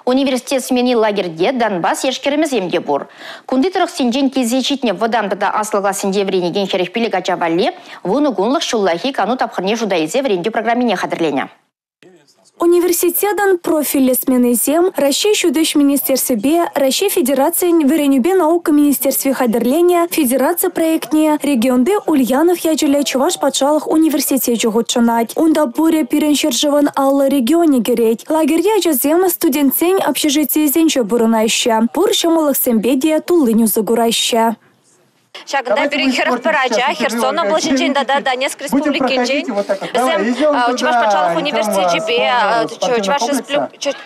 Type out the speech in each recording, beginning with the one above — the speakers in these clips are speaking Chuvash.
Университет смени лагерьте Донбасс яш-кӗрӗмӗсем те пур. Кунти тӑрӑхсенчен килсе ҫитнӗ вӑтам тата аслӑ классенче вӗренекен 45 ача валли 10 кунлӑх ҫуллахи кану тапхӑрне шута илсе вӗрентӳ программине хатӗрленӗ. Университетӑн профильлӗ сменисем Раҫҫей Ҫут ӗҫ министерствипе Раҫҫей Федерацийӗн вӗренӳпе наука министерстви хатӗрленӗ федераци проектне регионти Ульянов ячӗллӗ Чӑваш патшалӑх университечӗ хутшӑнать. Унта пурӗ пирӗн ҫӗршывӑн 50 регионӗ кӗрет. Лагерьте ачасем студентсен общежитийӗсенче пурӑнаҫҫӗ. Пур ҫӑмӑллӑхсемпе те туллин усӑ кураҫҫӗ. Ҫакӑнта пирӗн 41 ача Херсон облаҫӗнчен тата Донецк республикинчен. Вӗсем Чӑваш патшалӑх университечӗпе,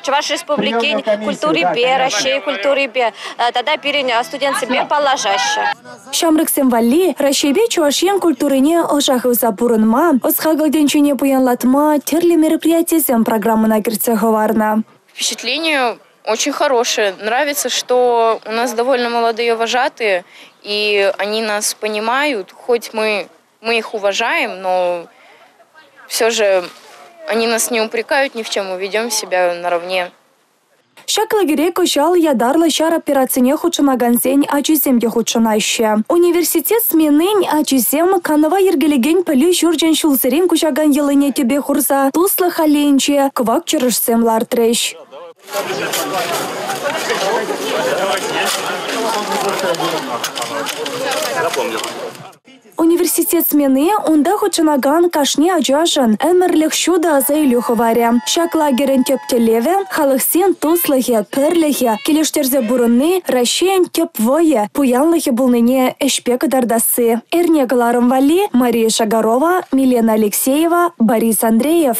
Чӑваш Республикин культурипе, Раҫҫей культурипе тата пирӗн студентсемпе паллашаҫҫӗ. Ҫамрӑксем валли Раҫҫейпе Чӑваш Ен культурине ӑша хывса пурӑнма, ӑс-хакӑл тӗнчине пуянлатма тӗрлӗ мероприятисем программӑна кӗртсе хӑварнӑ. Впечатление очень хорошее. Нравится, что у нас довольно молодые вожатые, и они нас понимают, хоть мы их уважаем, но все же они нас не упрекают ни в чем, мы ведем себя наравне. Ҫак лагере кӑҫал ятарлӑ ҫар операцине хутшӑнакансен ачисем те хутшӑнаҫҫӗ. Университет сменин ачисем канӑва йӗркелекен пӗлӳ ҫурчӗн ҫулсерен куҫакан йӑлине тӗпе хурса туслӑх аллейинче кӑвак чӑрӑшсем лартрӗҫ. Университет смени унта хутшӑнакан кашни ачашӑн ӗмӗрлӗх ҫутӑ аса илӳ хӑварӗ. Ҫак лагерӗн тӗп тӗллевӗ – халӑхсен туслӑхӗ, пӗрлӗхӗ, килӗштерсе пурӑнни Раҫҫейӗн тӗп вӑйӗ, пуянлӑхӗ пулнине ӗҫпе кӑтартасси. Эрне кӑларӑм валли Мария Шагарова, Милена Алексеева, Борис Андреев.